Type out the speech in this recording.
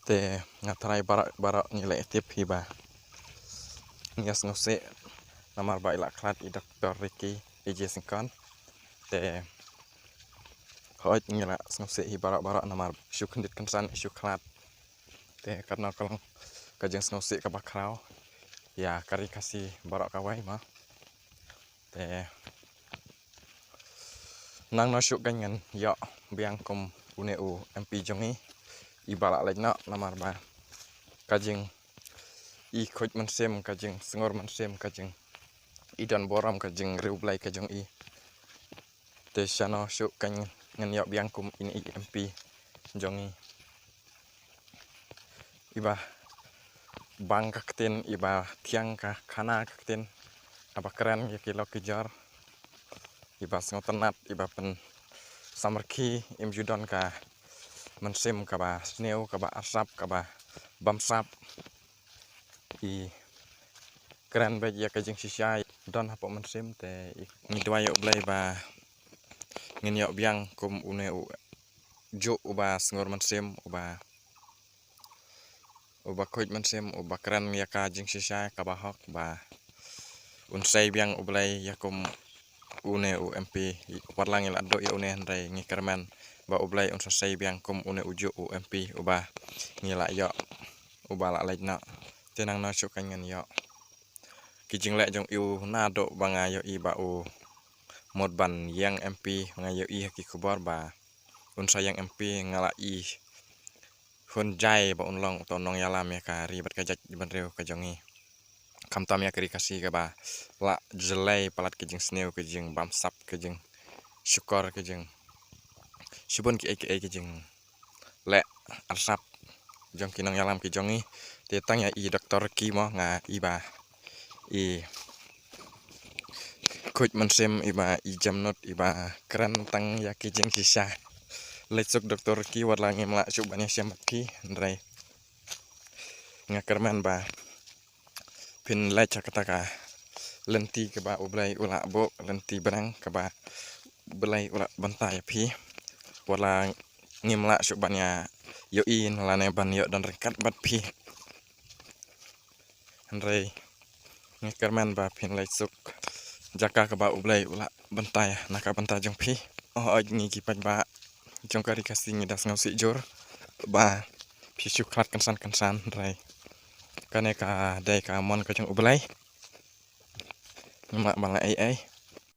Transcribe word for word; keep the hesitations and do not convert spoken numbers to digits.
Te nga trai baroh baroh ngi la tip hi ba ngi ïa sngewsih namar ba i la khlad i Doctor Ricky i J Singkon. Te hoi ngi la sngewsih hi baroh baroh namar shu khyndiat kynsan shu khlad. Te katno ka long ka jingsngewsih kaba khraw ïa ka Ri Khasi baroh kawei ma. Te nangno shuh kan ngan ïoh biang kum une u M P jong ngi i ba la leit noh namar ba ka jing i khuid mynsiem, ka jingsngur mynsiem, ka jing i don burom, ka jingriewblei ka jong i. Te shano shuh kan ngan ïoh biang kum ine i M P jong ngi. I ba bang ka ktien, i ba thiang ka khana ka ktien, i ba kren ïa ki lok ki jor, i ba sngewtynnat, i ba pynsamrkhie, im ju don ka mynsiem kaba sniew, kaba arsap, kaba bamsap. I kren beit ïa ka jingshisha don hapoh mynsiem. Te i ngi duwai ïa U Blei ba ngin ïoh biang kum une u juh uba sngur mynsiem, uba uba khuid mynsiem, uba kren ïa ka jingshisha kaba hok, ba un sei biang U Blei ïa kum une u M P. Wat la ngi la duh ïa une hynrei ngi kyrmen ba U Blei un sa sei biang kum une u juh u M P uba ngi la ïoh, uba la leit noh. Te nangno shuh kan ngan ïoh ki jingleh jong u naduh ba nga ïohi ba u mut ban ïeng M P, nga ïohi ha ki khubor ba un sa ïeng M P, nga la i hun jai ba un long uto u nongïalam ïa ka ri bad ka jaitbynriew ka jong ngi. Khamtam ïa ka Ri Khasi kaba la jlei palat ka jingsniew, ka jingbamsap, ka jingshukor, ka jing shibun kiei kiei ka jingleh arsap jong ki nongïalam ki jong ngi. Te tang ïa i Doctor Ricky mo nga i ba i khuid mynsiem, i ba i jemnud, i ba kren tang ïa ki jingshisha. Leit suk Doctor Ricky, wat la ngim lah shuh ban ïashem bad phi hynrei nga kyrmen ba phin leit sha kata ka lynti kaba U Blei u la buh, lynti bneng kaba U Blei u la bynta ïa phi. Wat la ngim lah shuh ban ïa ïohi lane ban ïoh don ryngkat bad phi. Hynrei ngi kyrmen ba phin leit suk jaka kaba U Blei u la bynta ïa na ka bynta jong phi. Oh, oi ngi ki paidbah jong ka Ri Khasi ngi da sngewsih jur ba phi shu khlad kynsan kynsan, hynrei kane ka dei ka mon ka jong U Blei. Ngim lah ban leh ei ei.